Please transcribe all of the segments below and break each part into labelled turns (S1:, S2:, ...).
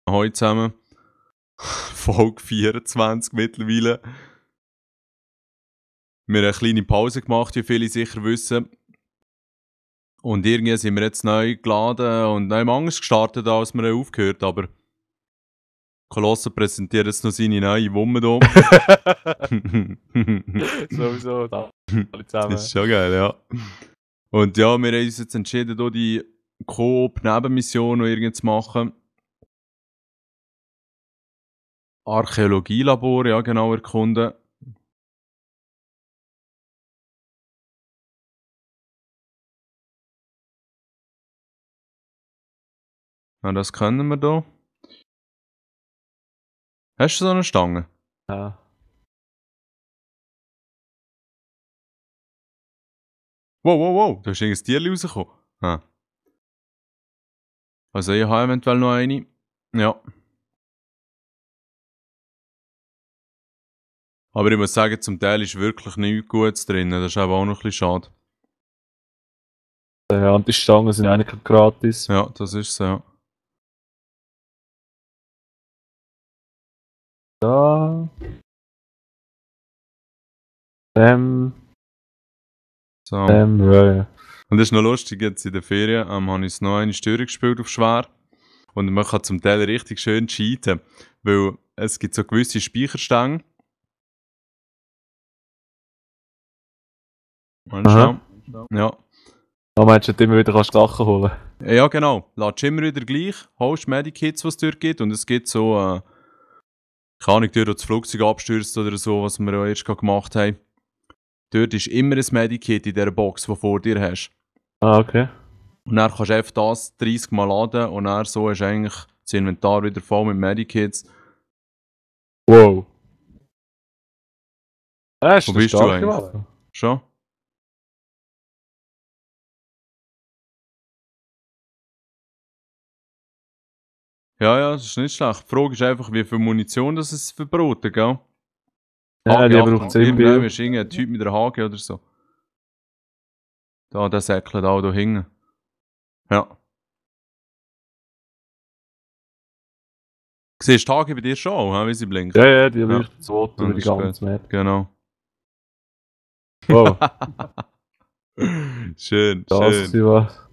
S1: Heute zusammen. Folge 24 mittlerweile. Wir haben eine kleine Pause gemacht, wie viele sicher wissen. Und irgendwie sind wir jetzt neu geladen und neu anders gestartet, als wir aufgehört haben. Aber Kolosse präsentiert jetzt noch seine neue Wumme hier.
S2: Sowieso, da alle zusammen.
S1: Das ist schon geil, ja. Und ja, wir haben uns jetzt entschieden, hier die Coop-Nebenmission noch irgendwie zu machen. Archäologielabor, ja genau, erkunden. Ja, das können wir hier. Hast du so eine Stange?
S2: Ja.
S1: Wow, da ist irgendein Tier rausgekommen. Ah. Also ich habe eventuell noch eine. Ja. Aber ich muss sagen, zum Teil ist wirklich nichts Gutes drin. Das ist aber auch noch ein bisschen schade.
S2: Und die Stangen sind eigentlich gratis.
S1: Ja, das ist so, ja.
S2: Da.
S1: So.
S2: Ja.
S1: Und das ist noch lustig, jetzt in der Ferien habe ich noch eine Störung gespielt auf schwer. Und man kann zum Teil richtig schön cheaten. Weil es gibt so gewisse Speicherstänge.
S2: Aha.
S1: Ja.
S2: Da meinst du, dass du immer wieder Sachen holen kannst?
S1: Ja, genau. Ladest immer wieder gleich. Holst Medikits, was es dort gibt. Und es gibt so, keine Ahnung, dort, wo das Flugzeug abstürzt oder so, was wir ja erst gemacht haben. Dort ist immer ein Medikit in dieser Box, die du vor dir hast.
S2: Ah, okay.
S1: Und dann kannst du einfach das 30 Mal laden und dann so ist eigentlich das Inventar wieder voll mit Medikits.
S2: Wow.
S1: Wo bist du eigentlich? Schon? Ja, das ist nicht schlecht. Die Frage ist einfach, wie viel Munition das es verbraten, gell?
S2: Ja, die braucht es immer.
S1: Irgendwann ist irgendein Typ mit einer Hage oder so. Da, der säckelt auch da hinten. Ja. Siehst du die Hage bei dir schon, wie sie blinkt?
S2: Ja, die leuchtet so über die ganze Map.
S1: Genau.
S2: Wow.
S1: schön.
S2: Das was.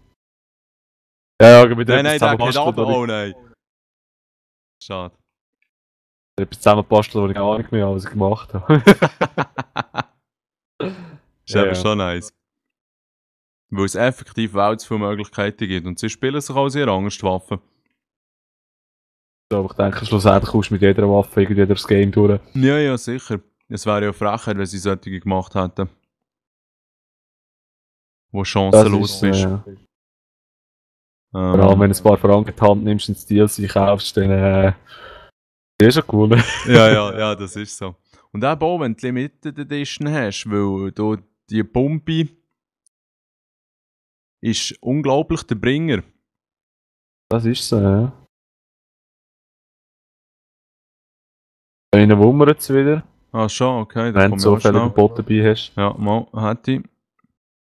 S2: Ja, mit
S1: nein, der geht ab, oh nein. Schade.
S2: Etwas zusammenbasteln, was ich gar nicht mehr alles gemacht habe.
S1: Ist aber schon nice. Weil es effektiv auch zu viele Möglichkeiten gibt und sie spielen sich auch sehr Angstwaffen.
S2: Aber ich denke, schlussendlich kommst du mit jeder Waffe irgendwie das Game durch.
S1: Ja, sicher. Es wäre ja Frechheit, wenn sie solche gemacht hätten. Wo chancenlos bist.
S2: Ja. Vor allem, wenn du ein paar Franken in die Hand nimmst und das DLC kaufst, dann ist ja cool.
S1: ja, das ist so. Und auch wenn du Limited Edition hast, weil du die Pumpe ist unglaublich der Bringer.
S2: Das ist so, ja. Einen wummert es wieder.
S1: Ah, schon, okay.
S2: Wenn du so viele Gebote dabei hast.
S1: Ja, mal, hätte ich.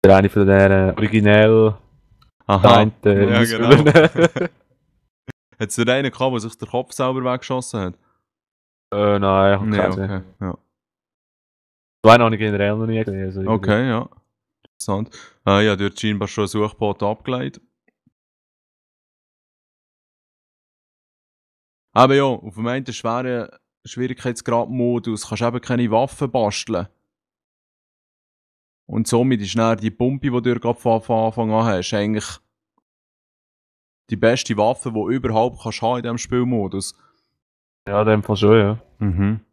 S2: Der eine von den originell.
S1: Aha, ja genau. Hat es da einen gehabt, der sich den Kopf selber weggeschossen hat?
S2: Nein, ich
S1: habe keinen. Ja.
S2: So einen habe ich generell noch nie gesehen. Also
S1: okay, ja. Interessant. Ja, dort scheinbar schon ein Suchbot abgeleitet. Aber ja, auf dem einen schweren Schwierigkeitsgrad-Modus kannst du eben keine Waffen basteln. Und somit ist dann die Pumpe, die du von Anfang an hast, eigentlich die beste Waffe, die du überhaupt kannst haben in diesem Spielmodus.
S2: Ja, in dem Fall schon, ja.
S1: Mhm.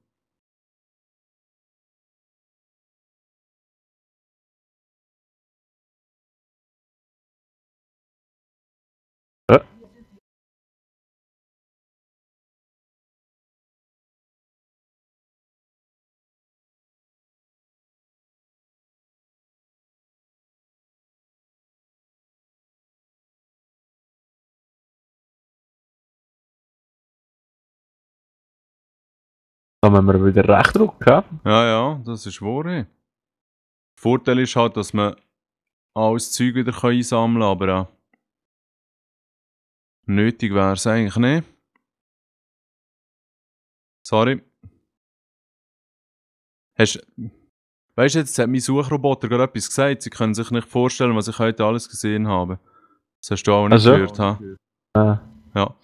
S2: Ja. Dann haben wir wieder Rechtdruck, ja?
S1: Ja, das ist wahr. Der Vorteil ist halt, dass man alles Zeug wieder einsammeln kann, aber nötig wäre es eigentlich nicht. Sorry. Weißt du, jetzt hat mein Suchroboter gerade etwas gesagt. Sie können sich nicht vorstellen, was ich heute alles gesehen habe. Das hast du auch nicht gehört, ha? Ja.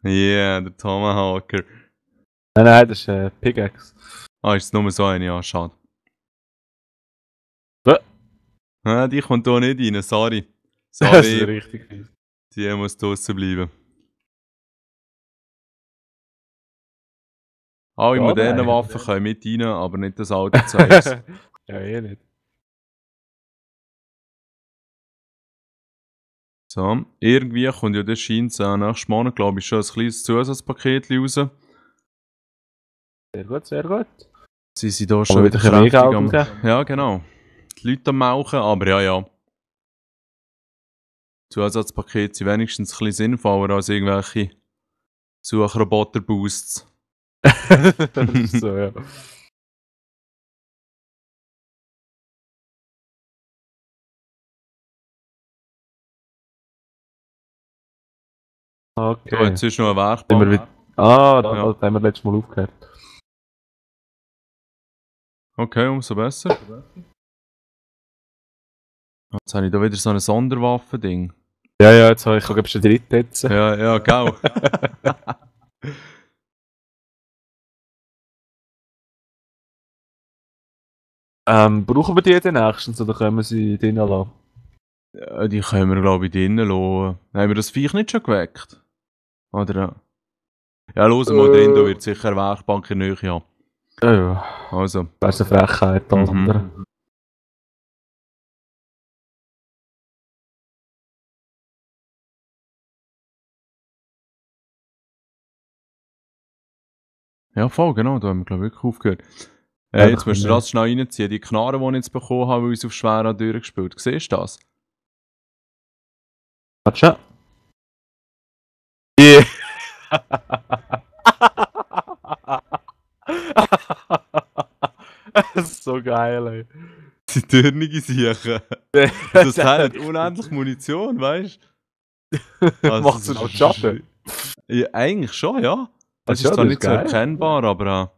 S1: Yeah, der Tomahawker.
S2: Nein, das ist Pickaxe.
S1: Ist es nur so eine? Ja, schade.
S2: Ja.
S1: Die kommt hier nicht rein, sorry.
S2: Das ist richtig fies.
S1: Die muss draussen bleiben. Alle modernen Waffen können mit rein, aber nicht das alte Zeugs.
S2: Ja, nicht.
S1: So, irgendwie kommt ja der scheint nächsten Monat, glaube ich, schon ein kleines Zusatzpaket raus.
S2: Sehr gut, sehr gut.
S1: Sie sind da schon wieder kräftig am... Ja, genau. Die Leute am Mauchen, aber ja. Zusatzpakete sind wenigstens ein bisschen sinnvoller als irgendwelche Suchroboter-Boosts.
S2: So, ja. Okay.
S1: So, jetzt ist noch ein Werkbank.
S2: Das haben wir letztes Mal aufgehört.
S1: Okay, umso besser. Jetzt habe ich da wieder so ein Sonderwaffen-Ding.
S2: Ja, jetzt habe ich glaube schon die dritte jetzt.
S1: Ja, genau.
S2: Brauchen wir die denn nächstens oder können wir sie drinnen lassen?
S1: Ja, die können wir, glaube ich, drinnen lassen. Haben wir das Viech nicht schon geweckt? Oder? Ja, los mal drin, da wird sicher eine Werkbank in der Nähe haben.
S2: Ja.
S1: Also.
S2: Das ist eine Frechheit, andere.
S1: Ja, voll, genau, da haben wir, glaube ich, wirklich aufgehört. Jetzt müsst ihr das schnell reinziehen. Die Knarre, die ich jetzt bekommen habe, weil ich es auf schwerer durchgespielt habe. Siehst du das?
S2: Warte schon. Yeah. Das ist so geil, ey.
S1: Die Türnige Siechen. Das hat unendlich Munition, weißt du?
S2: Also, macht es auch Schaden?
S1: Ja, eigentlich schon, ja. Es
S2: ist
S1: zwar nicht so erkennbar, aber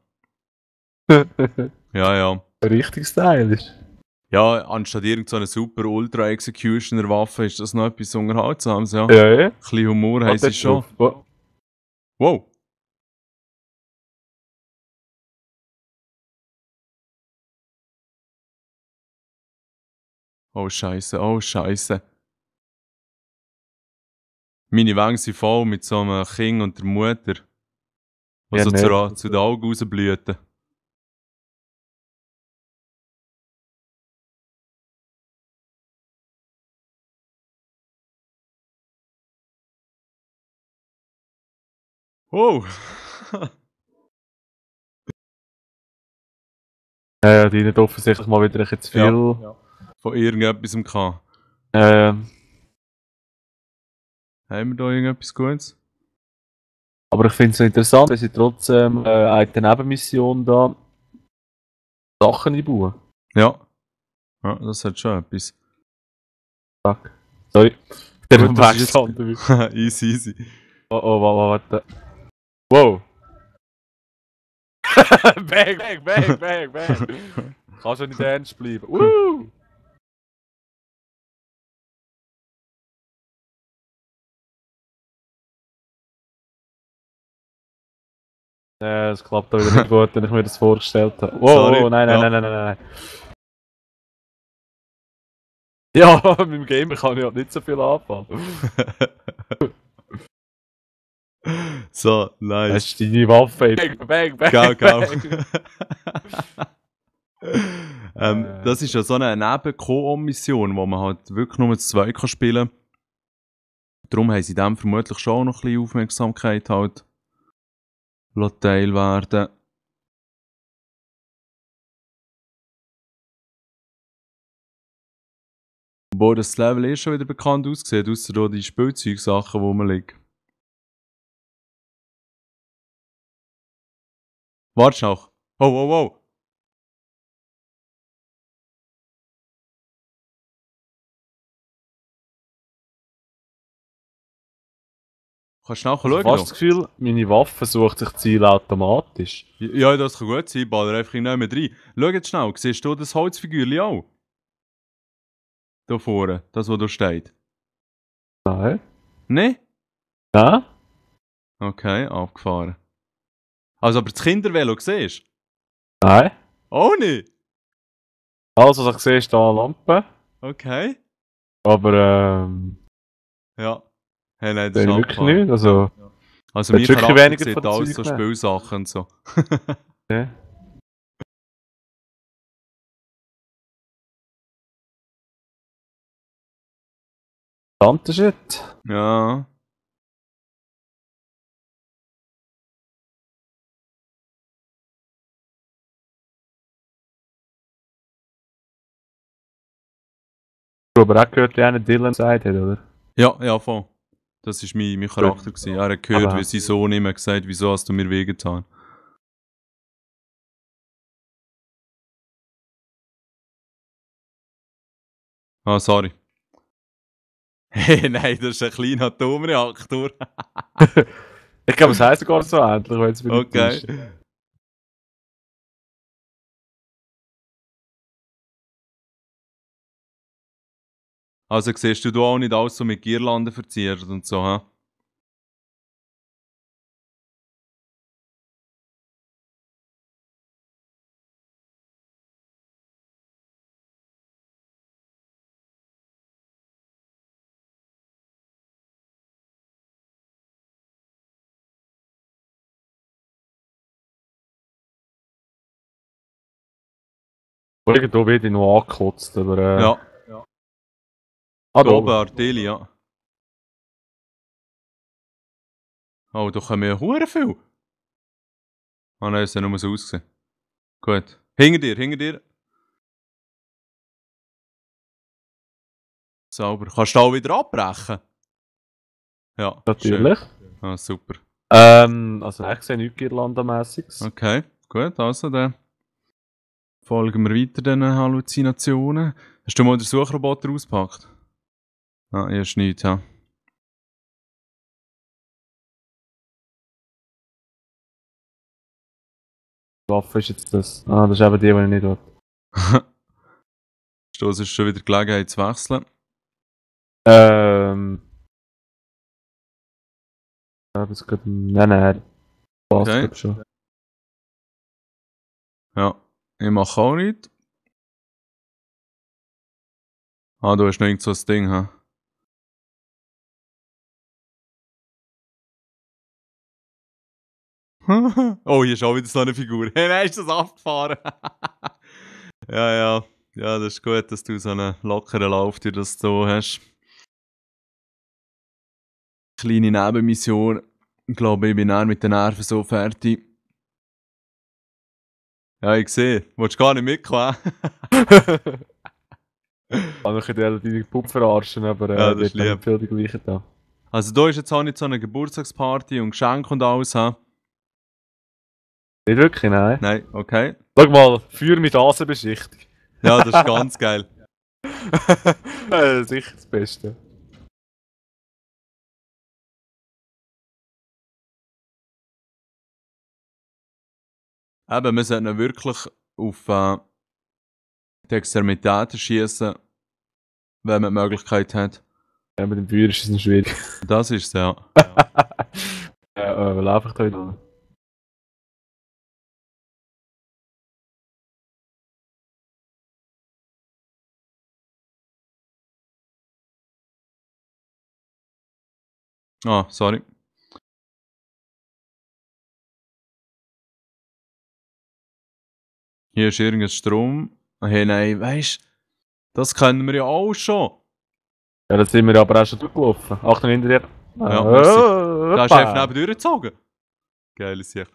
S1: ja.
S2: Richtig stylisch.
S1: Ja, anstatt irgendeine super Ultra-Executioner-Waffe ist das noch etwas Unterhaltsames, ja.
S2: Ja.
S1: Ein bisschen Humor haben sie schon. Wow. Oh Scheiße. Meine Wangen sind voll mit so einem Kind und der Mutter. Die so zu den Augen rausblüten. Wow!
S2: Ja, die nicht offensichtlich mal wieder ein zu viel.
S1: Ja. Von irgendetwas gehabt. Haben wir da irgendetwas Gutes?
S2: Aber ich finde es so interessant, dass sie trotzdem eine Nebenmission da Sachen einbauen.
S1: Ja, das hat schon etwas.
S2: Fuck. Sorry. Der
S1: Gut,
S2: Wegstand.
S1: Easy.
S2: Oh, warte. Wow. Bang. Kannst du nicht ernst bleiben. Woo! Es klappt da wieder nicht gut, wenn ich mir das vorgestellt habe. Wow, nein. Ja, mit dem Gamer kann ich halt nicht so viel anfangen.
S1: So, nice.
S2: Das ist deine Waffe. Bang.
S1: Das ist ja so eine Neben-Koop-Mission, wo man halt wirklich nur zu zweit spielen kann. Darum haben sie dem vermutlich schon noch ein bisschen Aufmerksamkeit halt teil werden. Obwohl das Level schon wieder bekannt aussieht, ausser da die Spielzeugsachen, die rumliegen. Warte noch. Oh. Kannst du nachher
S2: Ich habe
S1: schauen?
S2: fast das Gefühl, meine Waffe sucht sich Ziele automatisch.
S1: Ja, das kann gut sein, baller einfach nicht mehr rein. Schau jetzt schnell, siehst du das Holzfigürchen auch? Da vorne, das, was da steht.
S2: Nein.
S1: Ne?
S2: Nein?
S1: Okay, abgefahren. Also, aber das Kindervelo siehst du?
S2: Nein.
S1: Auch nicht?
S2: Also, was ich sehe, ist da eine Lampe.
S1: Okay.
S2: Aber,
S1: Ja. Hey, nein, das
S2: sehe
S1: ist
S2: ich wirklich
S1: abgefahren.
S2: nicht. Also,
S1: Also,
S2: da
S1: mein
S2: ist wirklich
S1: Charakter
S2: weniger von
S1: sieht
S2: den
S1: alles so
S2: Zeug nehmen.
S1: Spielsachen und so.
S2: Okay. Tante Shit.
S1: Ja.
S2: Du aber auch gehört, wie einer Dylan gesagt hat, oder?
S1: Ja, ja, voll. Das war mein Charakter. Gewesen. Er hat gehört,
S2: Aber-
S1: wie sein Sohn ihm gesagt hat, wieso hast du mir wehgetan. Ah, sorry. Hey, nein, das ist ein kleiner Atomreaktor.
S2: Ich glaube, es heisst sogar so ähnlich, wenn es mir nicht
S1: Okay.
S2: ist.
S1: Also siehst du auch nicht alles so mit Girlanden verziert und so, hä?
S2: Irgendwo wird ich noch angekotzt, aber
S1: Ja.
S2: Ah,
S1: Da oben,
S2: da.
S1: Arteli, ja. Oh, da kommen ja hure viel. Ah nein, es hat nur so ausgesehen. Gut. Hinter dir, hinter dir. Sauber. Kannst du auch wieder abbrechen? Ja,
S2: Natürlich.
S1: schön. Ah, super.
S2: Also ich sehe nichts Girlandenmässiges.
S1: Okay, gut, also dann folgen wir weiter diesen Halluzinationen. Hast du mal den Suchroboter ausgepackt? Ah, erst nicht, ja.
S2: Die Waffe ist jetzt das. Ah, das ist eben die, die ich nicht will.
S1: Stoß ist schon wieder Gelegenheit zu wechseln.
S2: Ich habe jetzt gerade. Nein, passt
S1: Okay.
S2: glaub schon.
S1: Ja, ich mache auch nicht. Ah, du hast noch irgend so ein Ding, hä? Oh, hier ist auch wieder so eine Figur. Hey, nein, ist das abgefahren? Ja, ja. Ja, das ist gut, dass du so einen lockeren Lauf dir das so hast. Kleine Nebenmission. Ich glaube, ich bin dann mit den Nerven so fertig. Ja, ich sehe. Willst du gar nicht mitkommen?
S2: Also ich könnte deine Puppe verarschen, aber
S1: Ja,
S2: die
S1: das ist
S2: hat dann
S1: lieb.
S2: nicht viel die gleiche da.
S1: Also da ist jetzt auch nicht so eine Geburtstagsparty und Geschenke und alles, hä?
S2: Nicht wirklich, nein.
S1: Nein, okay.
S2: Schau mal, Feuer mit Asenbeschichtung.
S1: Ja, das ist ganz geil.
S2: Sicher das Beste.
S1: Eben, wir sollten wirklich auf die Extremitäten schießen, wenn man die Möglichkeit hat.
S2: Ja, mit dem Feuer ist es noch schwierig.
S1: Das ist es, ja.
S2: Lauf ich da wieder.
S1: Ah, sorry. Hier ist irgendein Strom. Hey, nein, weißt du, das kennen wir ja auch schon.
S2: Ja, da sind wir aber auch schon durchgelaufen. Achtung, hinter dir.
S1: Ja, merci. Da hast du einfach
S2: Hoppa.
S1: neben durchgezogen. Geiles Sicht.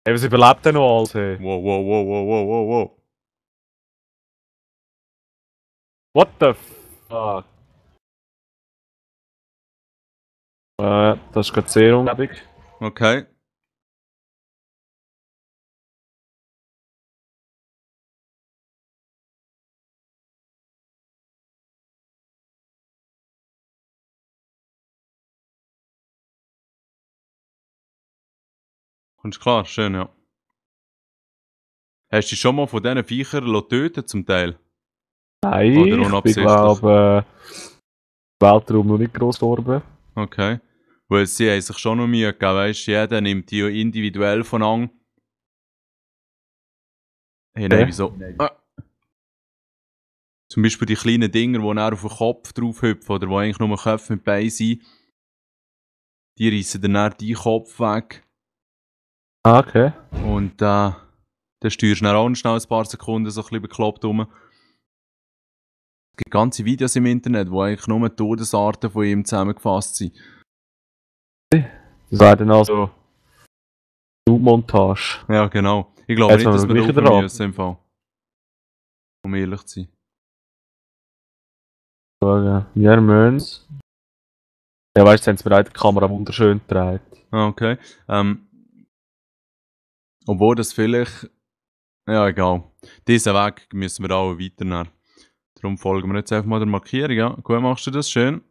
S2: Hey, was überlebt denn noch alles, hey?
S1: Wow, wow, wow, wow, wow, wow, wow.
S2: What the fuck? Das ist gerade sehr unglücklich.
S1: Okay. Kommst klar, schön, ja. Hast du dich schon mal von diesen Viechern töten zum Teil?
S2: Nein,
S1: Oder
S2: ich
S1: unabsichtlich?
S2: glaube, Weltraum noch nicht gross gestorben.
S1: Okay. Weil sie haben sich schon noch Mühe gegeben, weißt du, jeder nimmt die ja individuell von an. Hey, nein, wieso? Zum Beispiel die kleinen Dinger, die dann auf den Kopf drauf hüpfen oder die eigentlich nur Köpfe mit Beinen sind. Die reissen dann deinen Kopf weg.
S2: Ah, okay.
S1: Und dann steuerst du dann auch schnell ein paar Sekunden so ein bisschen bekloppt rum. Es gibt ganze Videos im Internet, wo eigentlich nur die Todesarten von ihm zusammengefasst sind.
S2: Das wäre dann also Montage.
S1: Ja, genau. Ich glaube
S2: Jetzt
S1: nicht, dass
S2: haben wir
S1: wir
S2: gleich
S1: da
S2: wieder
S1: rauf müssen im Fall. Um ehrlich zu sein.
S2: Ja, Möns. Ja, weißt du, haben sie mir die Kamera wunderschön gedreht.
S1: Ah, okay. Obwohl das vielleicht... Ja, egal. Diesen Weg müssen wir auch weiternehmen. Darum folgen wir jetzt einfach mal der Markierung. Ja, gut, machst du das schön.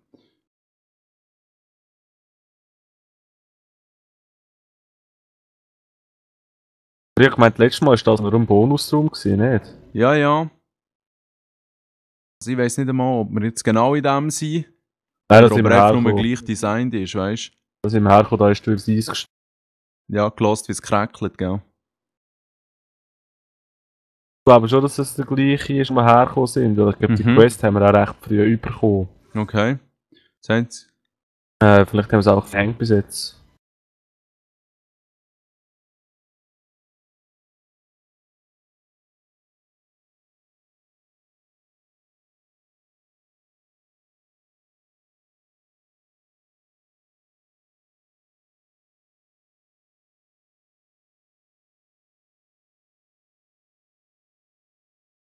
S2: Ich meine, letztes Mal war das nur ein Bonusraum, nicht?
S1: Ja, ja. Also ich weiss nicht einmal, ob wir jetzt genau in dem sind.
S2: Nein,
S1: Oder ob er einfach nur gleich designt ist, weißt du?
S2: Da sind wir hergekommen, da ist durchs Eis gestanden.
S1: Ja, gelost, wie es kräckelt, gell?
S2: Ich glaube schon, dass es der gleiche ist, wo wir hergekommen sind. Oder ich glaube, die Quest haben wir auch recht früh bekommen.
S1: Okay. Seht's?
S2: Vielleicht haben wir es einfach verhängt bis jetzt.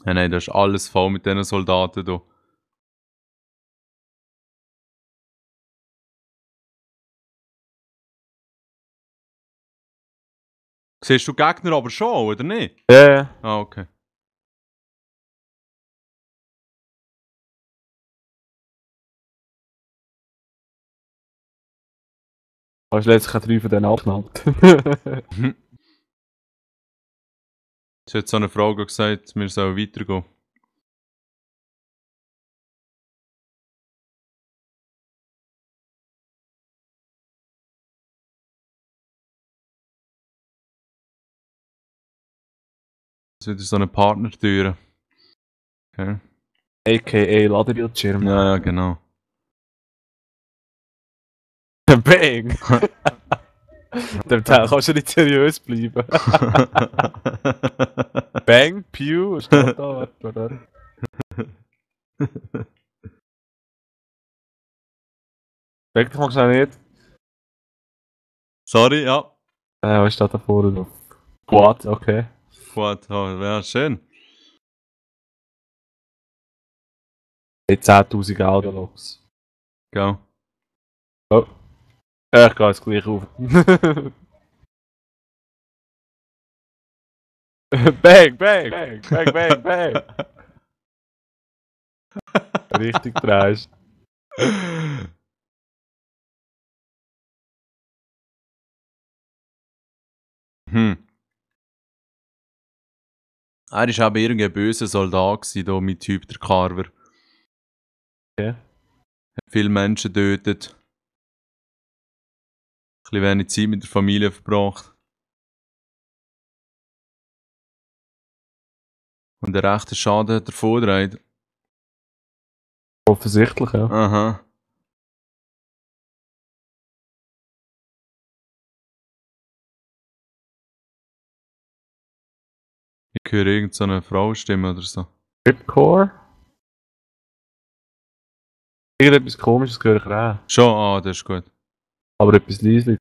S1: Ja, nein, das ist alles voll mit diesen Soldaten hier. Siehst du Gegner aber schon, oder nicht?
S2: Ja.
S1: Ah, okay.
S2: Hast du letztlich 3 von denen abgeknallt?
S1: Es hat so eine Frau gesagt, wir sollen weitergehen. Das ist wieder so eine Partnertür. Okay.
S2: A.k.a. Ladebildschirm.
S1: Ja, ja, genau.
S2: Bang! Dem Teil kannst du nicht seriös bleiben. Bang, Pew, steht da, warte. Weg, das magst du auch nicht.
S1: Sorry, ja.
S2: Was steht da vorne? Quad, okay.
S1: Gut, ja, schön.
S2: 10.000 Audiologs.
S1: Gell.
S2: Oh. Ich gehe jetzt gleich auf. Bang, bang, bang, bang, bang, bang. Richtig dreist.
S1: Er war eben irgendein böser Soldat hier mit Typ der Carver.
S2: Okay.
S1: Hat viele Menschen getötet. Ein bisschen wenig Zeit mit der Familie verbracht. Und einen rechten Schaden hat er vorgetragen.
S2: Offensichtlich, ja.
S1: Aha. Ich höre irgendeine Frauenstimme oder so.
S2: Ripcore? Irgendetwas Komisches höre ich auch.
S1: Schon, das ist gut.
S2: Aber etwas leislich.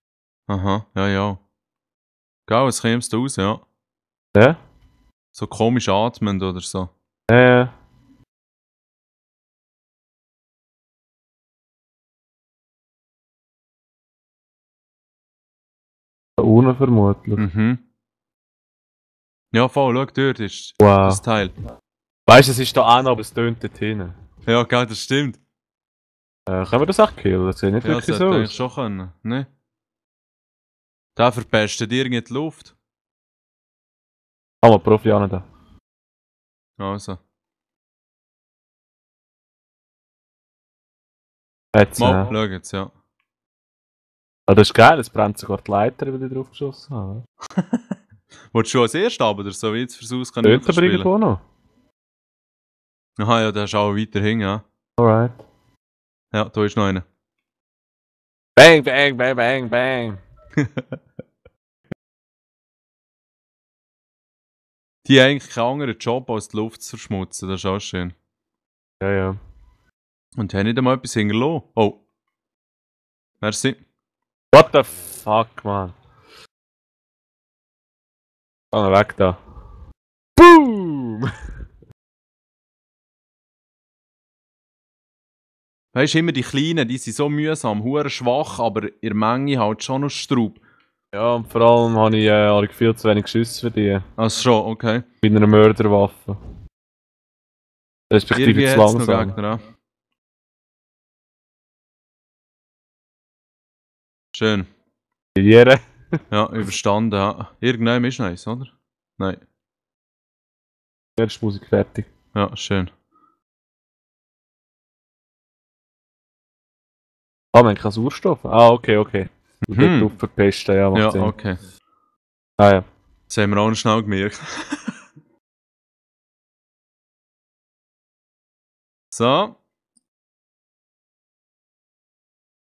S1: Aha, ja, ja. Gell, es kämst du raus, ja.
S2: Ja?
S1: So komisch atmend oder so.
S2: Da unten vermutlich.
S1: Mhm. Ja, voll, schau, dort ist das Teil.
S2: Weißt du, es ist da auch noch, aber es tönt dort hinten.
S1: Ja, gell, das stimmt.
S2: Können wir das auch killen? Das sieht nicht
S1: Ja,
S2: wirklich
S1: das
S2: so
S1: hätte
S2: aus.
S1: eigentlich schon können, ne? Der verpestet irgendwie die Luft.
S2: Aber Profi auch nicht da.
S1: Also.
S2: Jetzt,
S1: Mal, schau jetzt, ja.
S2: Ah, das ist geil, es brennt sogar die Leiter, wenn ich drauf geschossen habe.
S1: Wolltest du als erstes aber oder so wie jetzt versuchst, kann
S2: Dort
S1: ich
S2: aber irgendwo noch.
S1: Aha, ja, der ist auch weiter hin, ja.
S2: Alright.
S1: Ja, da ist noch einer.
S2: Bang, bang, bang, bang, bang.
S1: Die haben eigentlich keinen anderen Job, als die Luft zu verschmutzen, das ist auch schön.
S2: Ja, ja.
S1: Und die haben nicht einmal etwas hinterlassen. Oh. Merci.
S2: What the fuck, man. Geh mal weg da. Boom!
S1: Weißt du, immer die Kleinen, die sind so mühsam, hure schwach, aber in der Menge halt schon noch Straub.
S2: Ja, und vor allem habe ich viel zu wenig Schüsse für die.
S1: Also schon, okay.
S2: Mit einer Mörderwaffe. Respektive
S1: Irgendwie
S2: zu
S1: hat's noch
S2: langsam.
S1: Gegner, ja. Schön.
S2: Verlieren.
S1: Ja, überstanden, ja. Irgendwann ist noch eins, oder? Nein.
S2: Jetzt ist die Musik fertig.
S1: Ja, schön.
S2: Ah, man kann Sauerstoff. Ah, okay, okay. Du
S1: Mhm.
S2: dort verpesten, ja, macht
S1: Ja,
S2: Sinn.
S1: okay.
S2: Ah ja.
S1: Das haben wir auch noch schnell gemerkt. So.